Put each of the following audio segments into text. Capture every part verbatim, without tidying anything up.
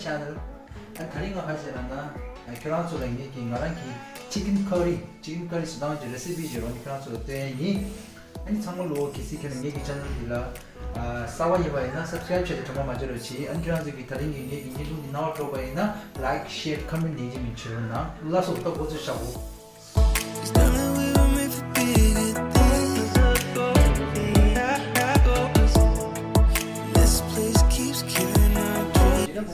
Channel. ཨ་ད་རིང་ང་ཧ་ཅེ་རང་ན་ཁྱོད་རང་ཚོ་ལ་ངེད་ཀྱི་ང་རང་གི་chicken curry, chicken curry བཟོ་སྟངས་ཀྱི་recipe ཞིག་རོགས་ནི་ཁྱོད་རང་ཚོ་ལ་སྟོན་ཡ་ཡིན། ཨ་ནི་ཚང་མ་ལོ་གལ་སྲིད་ཁྱོད་རང་ངེད་ཀྱི་channel འདི་ལ་ཨ་གསར་པ་ཡིན་པ་ཡིན་ན་subscribe བྱས་ཏེ་དྲན་པ་མ་བརྗེད་རོགས་གྱིས། ཨ་ནི་ཁྱོད་རང་ཚོ་གི་ད་རིང་གི་ངེད་ཀྱི་བརྙན་ཐུང་འདི་རྣ་བར་འགྲོ་བ་ཡིན་ན་like, share, comment ནས་ཀྱི་མི་བྱེད་རོགས་གནང་། ལགས་སོ། ད་འགོ་ཚུགས་བཞག་གོ། This place keeps killing my dreams.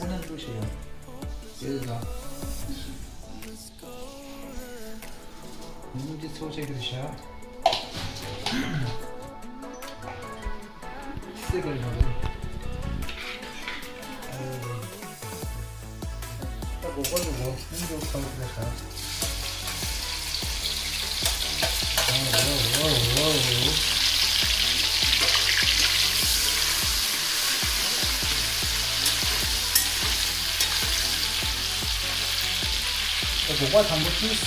སྒོག་པ་དང་པོ་ཏིས།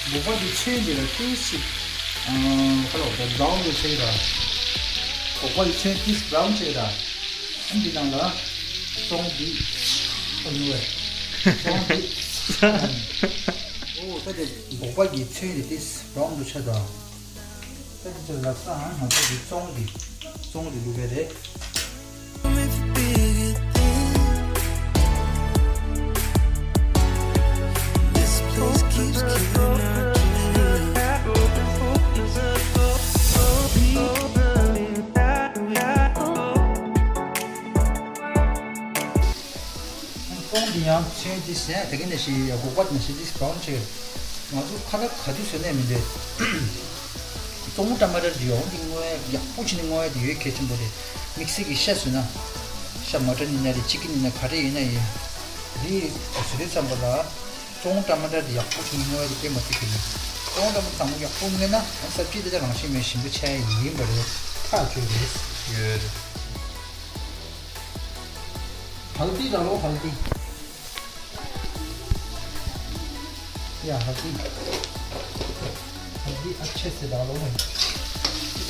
སྒོག་པ་འདི་ཚོས་འདི་ལ་ཏིས་ཤིག་ཁ་ལོ་ད་brown དུ་ཆེ་ར། སྒོག་པ་འདི་ཚོས་ཏིས་brown ཆེ་ར། ཨ་འདི་ནང་ལ་ཙོང་འདི་ཨ་ནུ་བས་ཙོང་འདི། ཨོ་ད་དེ་སྒོག་པ་གི་ཚོས་འདི་ཏིས་brown དུ་ཆེ་ད། ད་དེ་ཚོ་ལ་ས་ང་ཚོ་འདི་ཙོང་འདི་ཙོང་འདི་བླུགས་པ་རེད། ཙོང་འདི་ཡང་ཚོན་འདི་ཟེར་དེ་ག་ནས་ཤི་ཡ་སྒོག་པ་ནས་ཤི་འདི་སི་བྷ་རའུན་ཆེ། ང་ཚོ་ཁ་ལག་ག་དུས་བཟོས་ནས་མི་འདོད། ཙོང་ཊ་མ་ཊར་འདི་ཡོང་འདི་བརྔོ་ཡ་ཡག་པོ་བྱས་ནས་བརྔོ་ཡ་འདི་ཡོད་གལ་ཆེན་པོ་རེད། དམིགས་བསལ་གྱི་ཤ་བཟོས་ན། ཤ་མ་ཊན་ཡིན་ན་རེད། ཅི་ཀིན་ཡིན་ན་ག་རེ་ཡིན་ན་ཡིན། འདི་བཟོས་དུས་ཙམ་པ་ལ། ཙོང་ཊ་མ་ཊར་འདི་ཡག་པོ་བྱས་ནས་བརྔོ་ཡ་འདི་དཔེ་མ་སྲིད་གི་རེད། ཙོང་ཊ་མ་ཊར་དང་པོ་ཡག་པོ་བརྔོས་ན་ཨ་སབ་ཇི་འདི་ད་རང་བཞིན་མེད་ཞིམ་པོ་ཆགས་ཡ་ཡིན་པ་རེད། ཐག་ཆོད་རེད། ཡོད། हल्दी डालो, हल्दी। या हल्दी। हल्दी अच्छे से डालो है।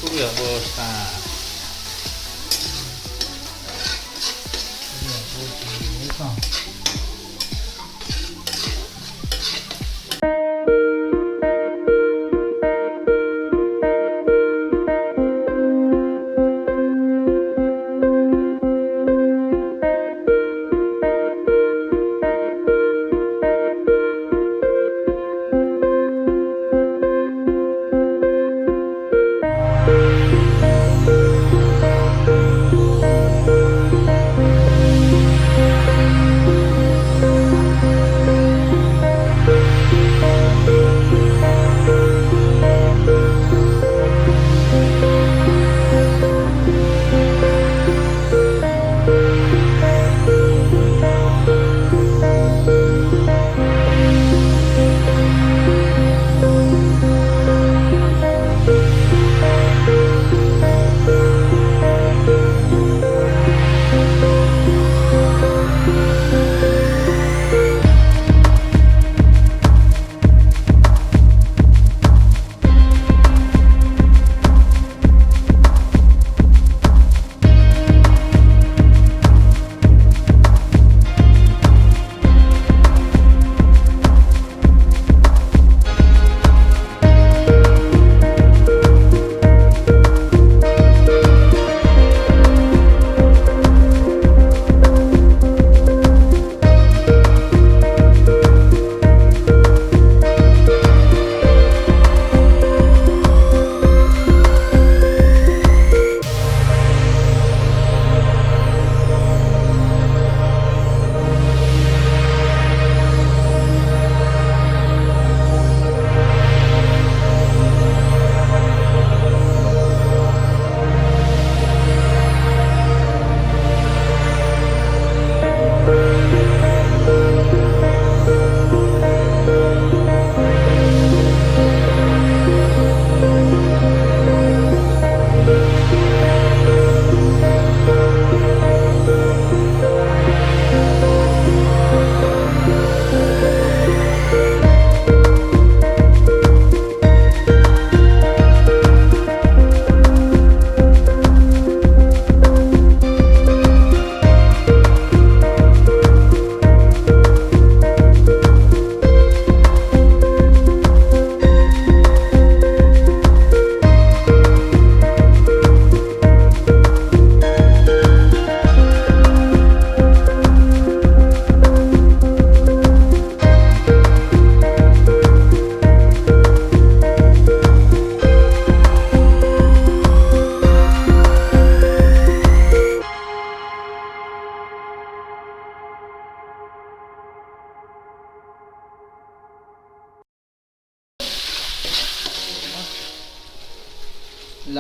पूरा वो सा। पूरा वो सा।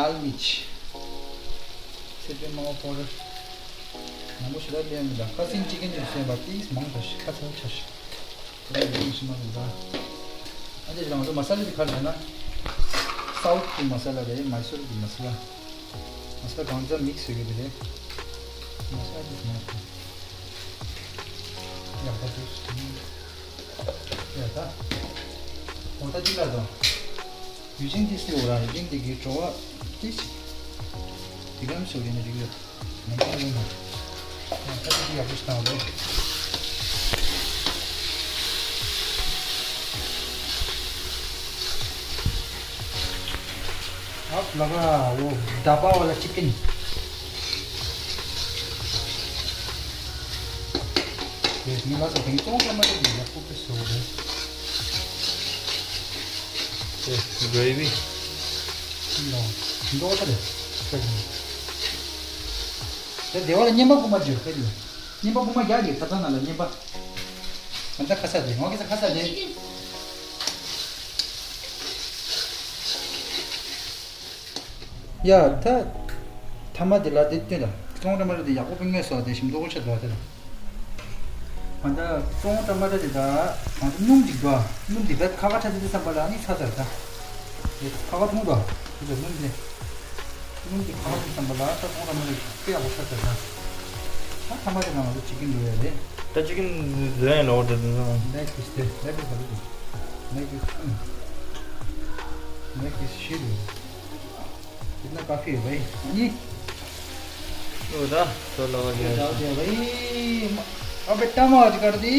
ལ་མིར་ཅི། ཚོད་ལྟའི་སྨན་པོ་ཌར། མང་པོ་ཞེ་དྲག་ལེན་མི་འདུག་ཁ་སང་གཅིག་གིན་དུ་སོན་པ་ཏིས་མང་དུ་ཤི་ཁ་ཚ་ཆ་ཤི། ཁ་ཚ་ཡིན་ཤི་མ་འདུག་ད། ཨ་ཅེ་རང་ཚོ་མ་ས་ལ་དེ་ག་རེ་ན། སའུཐ་གི་མ་ས་ལ་རེད། མའི་སོར་གི་མ་ས་ལ། མ་ས་ལ་གང་ཚ་མིག་སི་ཡོད་གི་རེད། མ་ས་ལ་དེ་མང་དུ། ཡག་པ་དུས། ཡ་ད། འོ་ད་འདི་ལ་དང་། ཡུ་ཅིང་འདི་སུ་ཡོད་ར། ཡུ་ཅིང་འདི་གི་བྲོ་བ་ཏི་ཞིག་འདི་གམ་ཞོ་རི་ནི་རིག་ཡོད། མ་འདི་ཡོད་མ། ཡ་ད་འདི་ཡག་པོ་ཞིག་བཏང་བ་རེད། आप लगा वो डब्बा वाला चिकन। ये मिला तो कहीं तो क्या मत दिया, आपको कैसे हो गए? ये ग्रेवी। नो, दो तो दे। ये देवाला निम्बा को मत जो, कर लो। निम्बा को मत क्या दिया, पता ना लगा, निम्बा। अंदर खसा दे, वहाँ कैसे खसा दे? ཡ་ད། ཐ་མ་དེ་ལ་དེ་སྟོན་ད། ཙོང་ཏ་མ་ཏ་དེ་ཡག་པོ་ཕུན་ངེས་སོ་དེ་ཞིམ་མདོག་ཆ་འདུག་དེ་ལ། ང་ད་ཙོང་ཏ་མ་ཏ་དེ་ད་ང་ད་སྣུམ་ཅིག་འདུག་སྣུམ་དེ་བས་ཁ་ཁ་ཆ་དེ་དེ་བསམ་པ་ལ་ཨ་ནི་ཚ་ཚ་ད། དེ་ཁ་ཁ་ཐུང་འདུག་དེ་ཚོ་སྣུམ་དེ། སྣུམ་དེ་ཁ་ཁ་ཐུང་བསམ་པ་ལ་ད་ཙོང་ཏ་མ་ཏ་དེ་དཔེ་ཡག་པོ་ཆ་ཚ་ད། ད་ཐ་མ་དེ་ལ་ང་ད་ཅི་གིན་འདུག་ཡ་རེད། ད་ཅི་གིན་ཟེར་ཡ་ལ་འོ་ད་དེ་ཚོ། ལེག་པིས་དེ་ལེག་པིས་ག་རེ་འདུག་ལེག་པིས་ཨུམ། ལེག་པིས་ཤི་རེད། कितना काफी है भाई? नहीं। ओ दा, तो लगा दिया। जाओ दिया भाई। अबे टमाटर कर दी।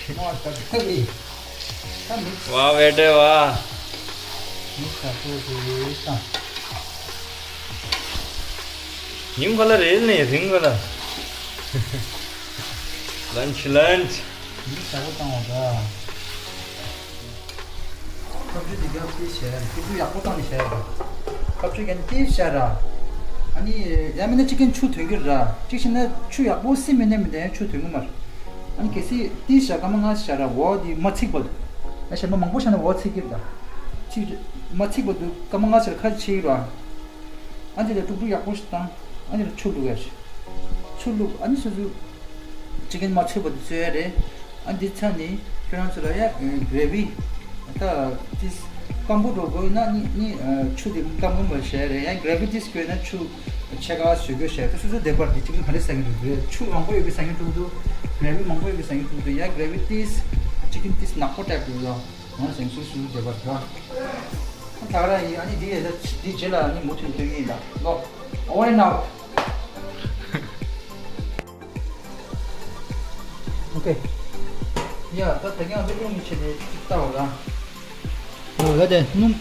टमाटर कर दी। वाह बेटे वाह। मिक्स कर दो, दो, दो। ཉིན་ག་ལ་རེད་ནས་རིང་ག་ལ། ལན་ཆི་ལན་ཆི། ཉིན་ཞག་པོ་བཏང་བ་ད། ཁ་བཅུ་དེ་རྒྱབ་ཏིས་བྱས་ར། ཁ་བཅུ་ཡག་པོ་བཏང་ནས་བྱས་ར། ཁ་བཅུ་རྒྱབ་ཏིས་བྱས་ར། ཨ་ནི་ཡང་མིན་ན་གཅིག་གིན་ཆུ་ཐོན་གྱི་ར། གཅིག་བྱས་ན་ཆུ་ཡག་པོ་སིམ་མི་ནས་མི་འདའ་ཡང་ཆུ་ཐོན་གྱི་མ་རེད། ཨ་ནི་གལ་སྲིད་ཏིས་བྱས་སྐར་མ་ལྔ་བྱས་ར་འོ་དེ་མ་ཚིག་པ་འདུག་ཨ་བྱས་མ་མང་པོ་བྱས་ན་འོ་ཚིག་གི་ར། ཚིག་མ་ཚིག་པ་འདུག་སྐར་མ་ལྔ་བྱས་ར་ཁ་ཆེ་གི་ར། ཨ་འདི་ལ་དཀྲུག་དཀྲུག་ཡག་པོ་ཞིག་བཏང་། ཨ་འདི་ལ་ཆུ་བླུག་ཡ་ཞིག་ཆུ་བླུག་ཨ་ནི་སོ་སོ། ཅི་གིན་མ་ཚོས་པ་དེ་བཙོས་ཡ་རེད། ཨ་འདི་ཚ་ནི་ཁྱོད་རང་ཚོ་ལ་ཡ་གྲེ་བི། ད་ཏིས་སྐམ་པོ་འགྲོ་དགོས་ན་ནི་ནི་ཆུ་དེ་སྐམ་སྐམ་པ་བྱས་རེད། ཡ་གྲེ་བི་ཏིས་དགོས་ན་ཆུ་ཕྱེད་ཀ་བཟོས་དགོས་བྱས། ད་སོ་སོ་བདེ་བར་དེ་ཅི་གིན་ག་རེ་ཟ་གི་འདུག་རེད། ཆུ་མང་པོ་ཡོད་པའི་ཟ་གི་འདུག་འདུག་གྲེ་བི་མང་པོ་ཡོད་པའི་ཟ་གི་འདུག་འདུག་ཡ་གྲེ་བི་ཏིས་ཅི་གིན་ཏིས་ནག་པོ་ཊའིབ་འདུག་ཡ། ང་ཟེང་སུ་སུ་བདེ་བར་འགྲོ། ད་ག་རང་ཡིན། ཨ་ནི་འདི་ཡས་ད་འདི་རྗེས་ལ་ཨ་ནི་མུ་མཐུད་སྟོན་གྱི་ཡིན་ད་ལོ། Over and out. Okay. ཡ་ད་ད་གིན་ཨ་འདི་ཀློང་གི་ཆེད་དེ་ཅིག་ལྟ་བ་ར། འོ་ཡ་དེ་སྣུམ།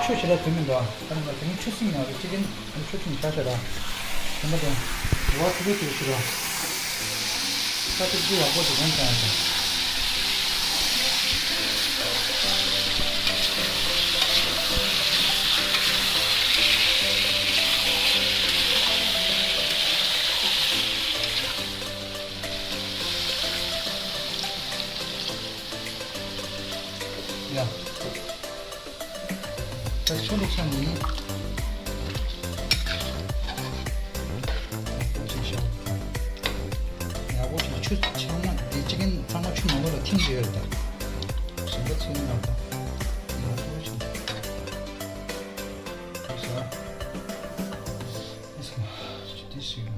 ཆུ་ཞེ་དྲག་ཐོན་མི་འདུག་ཨ་ནི་ང་དེ་ནི་ཆུ་སྲིན་ཡང་རེད། ཅི་གིན་ཨ་ནི་ཆུ་ཆུ་ནི་ཤ་ཤ་ར། དེ་འདྲ་དེ། འོ་ཆུ་ཆུ་ཆུ་ཆུ་ར། ཁ་ཐུག་ཅི་ཡག་པོ་ཞིག་ཡོང་ཙང་ཡང་། ཡ། ད་ཆུ་བླུགས་ས་ནི། ཡག་པོ་ཅིག་ཤོག་ཡག་པོ་ཅིག་ཆུ་ཚང་མ་འདི་ཅི་གིན་ཚང་མ་ཆུ་ནང་ལོགས་ལ་ཐིམ་བྱས་ཡོད་རེད་ད། ཞིམ་པ་ཚིག་མ་ད། ཡག་པོ་ཅིག་ཐུག་ས། ཨེ་སི་ལ། ཅི་འདི་ཞིག་ཡ།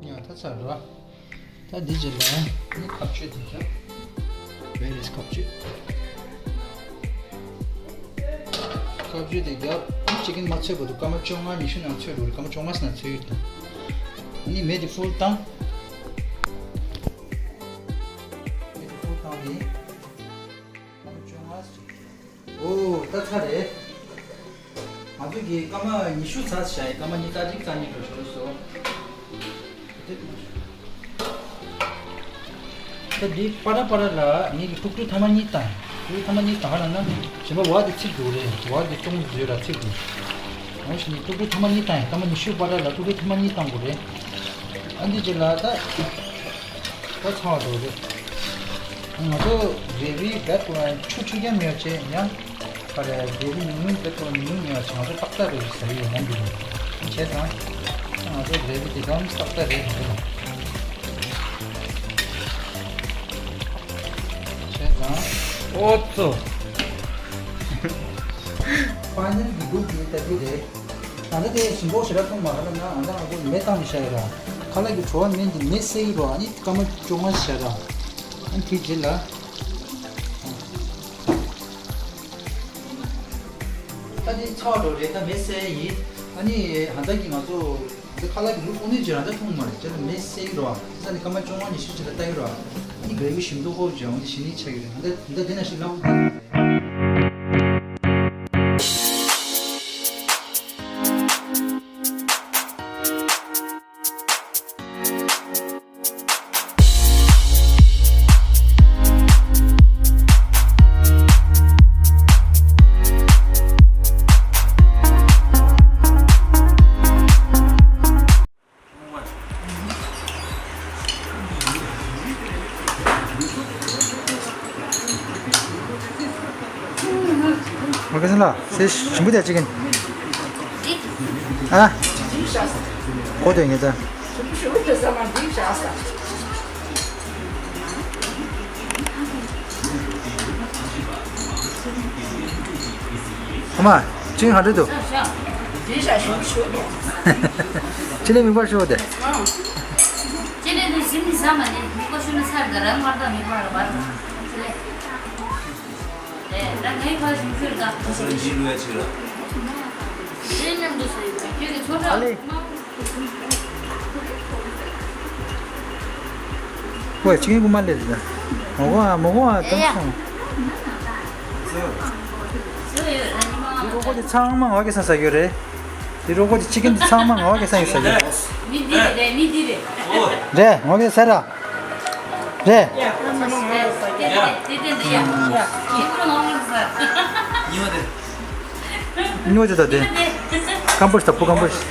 ཡ་ད་ཚར་རོ། ད་འདི་རྗེས་ལ་ནི་ཁ་གཅོད་དེ་རྒྱབ། Where is ཁ་གཅོད། ཁ་གཅོད་དེ་རྒྱབ། ཅི་གིན་མ་ཚོས་པ་འདུག་སྐར་མ་བཅོ་ལྔ་ཉི་ཤུ་ནང་ཚོས་འགྲོ་རེད། སྐར་མ་བཅོ་ལྔ་ཙམ་ནང་ཚོས་ཡོད་དང་། ནི་མེ་དེ་ཕུལ་བཏང་། མེ་དེ་ཕུལ་བཏང་དེ། སྐར་མ་བཅོ་ལྔ་ཙམ། ཨོ། ད་ཚར་རེད། ང་ཚོ་གིས་སྐར་མ་ཉི་ཤུ་ཚར་བཞག་ཡིན། སྐར་མ་ཉི་ཤུ་རྩ་གཅིག་རྩ་གཉིས་འགྲོ་ཞུ་སོ། ད་འདི་པ་ར་པ་ར་ལ་ངེད་ཀྱིས་དཀྲུག་དཀྲུག་ཐ་མ་གཉིས་བཏང་། དཀྲུག་དཀྲུག་ཐ་མ་གཉིས་བཏང་ལ་ན་གཞན་པ་བ་དེ་ཚིག་འདུག་རེད། བ་དེ་ཅུང་བཟོས་ལ་ཚིག་འདུག་འོ་ཞིག་ནི་དཀྲུག་དཀྲུག་ཐ་མ་གཉིས་བཏང་ཡིན། སྐར་མ་ཉི་ཤུ་པ་ར་ལ་དཀྲུག་དཀྲུག་ཐ་མ་གཉིས་བཏང་དགོས་རེད། ཨ་འདི་རྗེས་ལ་ད། ད་ཚང་བ་འགྲོ་རེད། ང་ཚོ་ རེ་བའི་རྦད་ཀོ་ཆུ་ཆུ་རྐྱང་མེད་པ་བྱས་ཡང་། ཨ་རེ་རེ་བའི་ཉུང་ཉུང་རྦད་ཀོ་ཉུང་ཉུང་ཉོ་བྱས་ང་ཚོ་ཏག་ཏག་རེ་བ་ཟ་ཡི་ཡོད་ན་འདི་ནི། བྱས་ཙང་། ང་ཚོ་རེ་བའི་དེ་གང་ཏག་ཏག་རེད་འདི་ལ། བྱས་ཙང་། ཨོ་ཙོ། ཕ་ནི་གི་འདུག་གི་ལྟ་གི་རེད། ང་ཚོ་དེ་ཞིམ་པོ་ཞེ་དྲག་མཐོང་མ་ག་ལ་ན་ང་ཚོ་ང་ཚོ་མེ་བཏང་ནས་བཞག་ཡོད་ར། ཁ་ལག་གི་བྲོ་བ་མེད་འདི་མེ་བསད་ཡི་རོ། ཨ་ནི་སྐར་མ་བཅོ་ལྔ་བཞག་ར། ཨ་ནི་དེ་རྗེས་ལ། ད་དེ་ཚར་འགྲོ་རེད། ད་མེ་བསད་ཡིན། ཨ་ནི་ཧ་ད་གི་ང་ཚོ་ང་ཚོ་ཁ་ལག་གི་ལུག་ཨོ་ནི་ཇི་ར་ད་མཐོང་མ་རེད། ཅི་ལ་མེ་བསད་ཡི་རོ། ས་ནི་སྐར་མ་བཅོ་ལྔ་ཉི་ཤུ་ཅིག་ལ་ལྟ་ཡི་རོ། ཨ་ནི་ག་ཡི་ཞིམ་མདོག་ཁོག་ཅིག་འོང་དེ་ཞི་ནི་ཆགས་ཡོད་རེད། ཧ་ད་ད་དེ་ན་ཞིག་ལ། ཨོ་ཁེ་སང་ལ་སེ་ཞིམ་པོ་དེ་ཅི་གིན། ཨ། གོ་དོན་ངེས་ད། ཨ་མ། ཅིང་ཧ་འདྲེ་དུ། ཅི་ལས་མིན་པར་ཤོག་དེ། ཅི་ལས་དུ་ཞིམ་ནི་ཟ་མ་ནི་མི་གོ་ཤུ་ནི་ཚར་ག་རང་མར་དང་མི་པར་བར། ཅི་ལས། ད་ངའི་ཕར་ཞིམ་ཤོས་ད། ཁོ་ཚོ་ཡིན་ལུས་ཡ་ཆེ་ལ། དེ་མཉམ་དུ་ཟ་ཡི་ཁྱོད་ཀྱི་ཚོ་ཨ་ལེ། ཁྲ། ཝེ་ཅིང་གུ་མ་ལེ་ད། མོ་གོ་ཨ་མོ་གོ་ཨ་ཏང་སོང་། འདི་རོ་ཀོ་དེ་ཚང་མ་ང་གེ་སང་ཟ་རྒྱུ་རེད། འདི་རོ་ཀོ་དེ་ཅི་གིན་དེ་ཚང་མ་ང་གེ་སང་ཡིན་ཟ་རྒྱུ་རེད། མི་འདི་རེད་མི་འདི་རེད། རེད་ང་གེ་ཟ་ར། རེད། དེ་དེ་དེ་དེ་ཡ། ཁྱེད་ཚོ་ང་གེ་ཟ། ཉོ་དེ་ད་དེ། ཀམ་པོ་ཤི་ད་པུ་ཀམ་པོ་ཤི།